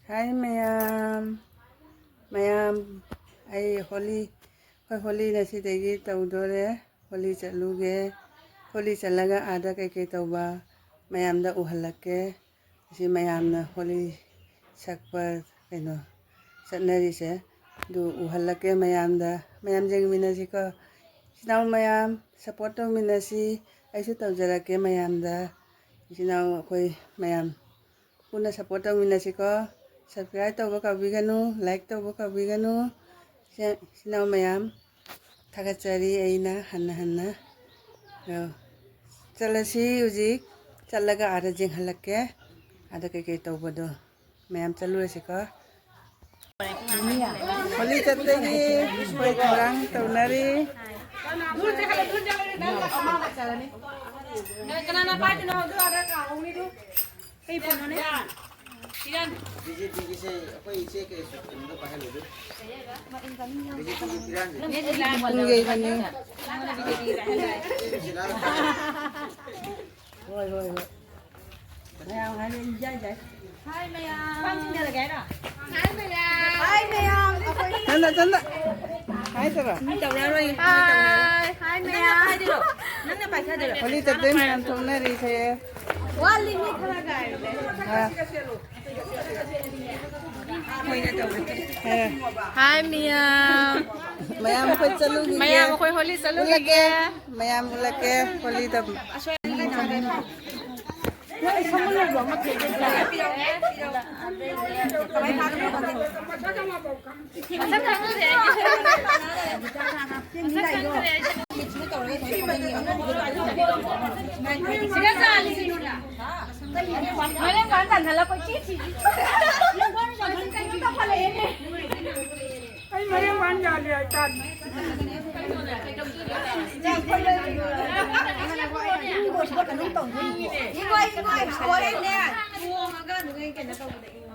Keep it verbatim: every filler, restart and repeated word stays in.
ꯍꯥꯏ ꯃꯌꯥꯝ, ꯃꯌꯥꯝ, ꯑꯩ ꯍꯣꯂꯤ, ꯑꯩꯈꯣꯏ ꯍꯣꯂꯤ ꯉꯁꯤꯗꯒꯤ ꯇꯧꯗꯣꯔꯦ꯫ ꯍꯣꯂꯤ ꯆꯠꯂꯨꯒꯦ꯫ ꯍꯣꯂꯤ ꯆꯠꯂꯒ ꯑꯥꯗ ꯀꯩꯀꯩ ꯇꯧꯕ ꯃꯌꯥꯝꯗ ꯎꯍꯜꯂꯛꯀꯦ꯫ ꯑꯁꯤ ꯃꯌꯥꯝꯅ ꯍꯣꯂꯤ ꯁꯛꯄ ꯀꯩꯅꯣ ꯆꯠꯅꯔꯤꯁꯦ ꯑꯗꯨ ꯎꯍꯜꯂꯛꯀꯦ ꯃꯌꯥꯝꯗ꯫ ꯃꯌꯥꯝ ꯌꯦꯡꯃꯤꯟꯅꯁꯤꯀꯣ꯫ ꯏꯆꯤꯟ ꯏꯅꯥꯎ ꯃꯌꯥꯝ support ꯇꯧꯃꯤꯟꯅꯁꯤ꯫ ꯑꯩꯁꯨ ꯇꯧꯖꯔꯛꯀꯦ ꯃꯌꯥꯝꯗ꯫ ꯏꯆꯤꯟ ꯏꯅꯥꯎ ꯑꯩꯈꯣꯏ ꯃꯌꯥꯝ ꯄꯨꯟꯅ support ꯇꯧꯃꯤꯟꯅꯁꯤꯀꯣ꯫ Subscribe ꯇꯧꯕ ꯀꯥꯎꯕꯤꯒꯅꯨ, like ꯇꯧꯕ ꯀꯥꯎꯕꯤꯒꯅꯨ꯫ ꯏꯆꯤꯟ ꯏꯅꯥꯎ ꯃꯌꯥꯝ ꯊꯥꯒꯠꯆꯔꯤ ꯑꯩꯅ ꯍꯟꯅ ꯍꯟꯅ꯫ ꯑꯧ꯫ ꯆꯠꯂꯁꯤ ꯍꯧꯖꯤꯛ꯫ ꯆꯠꯂꯒ ꯑꯥꯗ ꯌꯦꯡꯍꯜꯂꯛꯀꯦ꯫ ꯑꯥꯗ ꯀꯩꯀꯩ ꯇꯧꯕꯗꯣ꯫ ꯃꯌꯥꯝ ꯆꯠꯂꯨꯔꯁꯤꯀꯣ꯫ ꯍꯣꯂꯤ ꯆꯠꯄꯒꯤ ꯑꯩꯈꯣꯏ ꯊꯧꯔꯥꯡ ꯇꯧꯅꯔꯤ꯫ ꯀꯅꯥꯅ ꯄꯥꯏꯗꯣꯏꯅꯣ? ꯑꯗꯨ ꯑꯥꯗ ꯀꯥꯍꯧꯅꯤꯗꯨ꯫ ꯀꯩ ꯐꯣꯟꯅꯣꯅꯦ? ꯕꯤ ꯖꯦ ꯄꯤꯒꯤꯁꯦ ꯑꯩꯈꯣꯏ ꯏꯆꯦ ꯀꯩꯁꯨ ꯀꯩꯅꯣꯗ ꯄꯥꯏꯍꯜꯂꯨ꯫ ꯕꯤ ꯖꯦ ꯄꯤꯒꯤ ꯐꯤꯔꯥꯟꯁꯦ꯫ ꯄꯨꯡ ꯌꯩꯕꯅꯤ꯫ ꯁꯤꯂꯥ꯫ ꯍꯣꯏ, ꯍꯣꯏ, ꯍꯣꯏ꯫ ꯃꯌꯥꯝ ꯍꯥꯏꯅ ꯏꯟꯖꯥꯏ ꯖꯥꯏ꯫ ꯍꯥꯏ ꯃꯌꯥꯝ꯫ ꯈ꯭ꯋꯥꯡ ꯆꯤꯡꯊꯔꯒꯦ ꯍꯥꯏꯔꯣ? ꯍꯥꯏ ꯃꯌꯥꯝ꯫ ꯍꯥꯏ ꯃꯌꯥꯝ꯫ ꯑꯩꯈꯣꯏ ꯆꯟꯗ, ꯆꯟꯗ꯫ ꯍꯥꯏ ꯇꯧꯔꯣ꯫ ꯃꯤ ꯇꯧꯅꯔꯣꯏ, ꯃꯤ ꯇꯧꯅꯔꯣꯏ꯫ ꯍꯥꯏ, ꯍꯥꯏ ꯅꯪꯅ ꯃꯌꯥꯝ꯫ ꯄꯥꯏꯗꯣꯏꯔꯣ? ꯅꯪꯅ ꯄꯥꯏꯊꯗꯣꯏꯔꯣ? ꯍꯣꯂꯤ ꯆꯠꯄꯩ ꯃꯌꯥꯝ ꯊꯣꯛꯅꯔꯤꯁꯦ꯫ ꯋꯥꯠꯂꯤ, ꯃꯤ ꯈꯔ ꯉꯥꯏꯔꯦ꯫ ꯑꯥ꯫ ꯍꯥꯏꯔꯣ꯫ ꯍꯥꯏ ꯃꯤꯌꯥꯝ꯫ ꯃꯌꯥꯝ ꯑꯩꯈꯣꯏ ꯆꯠꯂꯨꯈꯤꯒꯦ꯫ ꯃꯌꯥꯝ ꯑꯩꯈꯣꯏ ꯍꯣꯂꯤ ꯆꯠꯂꯨꯈꯤꯒꯦ꯫ ꯎꯠꯂꯒꯦ꯫ ꯃꯌꯥꯝ ꯎꯠꯂꯛꯀꯦ ꯍꯣꯂꯤꯗ꯫ ꯃꯁꯛ ꯈꯪꯗ꯭ꯔꯦ ꯑꯩꯗꯤ꯫ ꯃꯁꯛ ꯈꯪꯗ꯭ꯔꯦ ꯑꯩꯗꯤ꯫ ꯃꯔꯦꯡ ꯃꯄꯥꯟ ꯇꯥꯟꯊꯠꯂ ꯀꯣꯏꯊꯤ ꯊꯤ꯫ ꯑꯩ ꯃꯔꯦꯡ ꯃꯄꯥꯟ ꯌꯥꯜꯂꯤ ꯍꯥꯏꯇꯥꯔꯦ꯫ ꯏꯒꯣ, ꯏꯒꯣ, ꯍꯣꯔꯦꯟꯅꯦ, ꯊꯣꯡꯉꯒ ꯑꯗꯨꯒ ꯀꯩꯅꯣ ꯇꯧꯕꯗ ꯏꯒꯣ꯫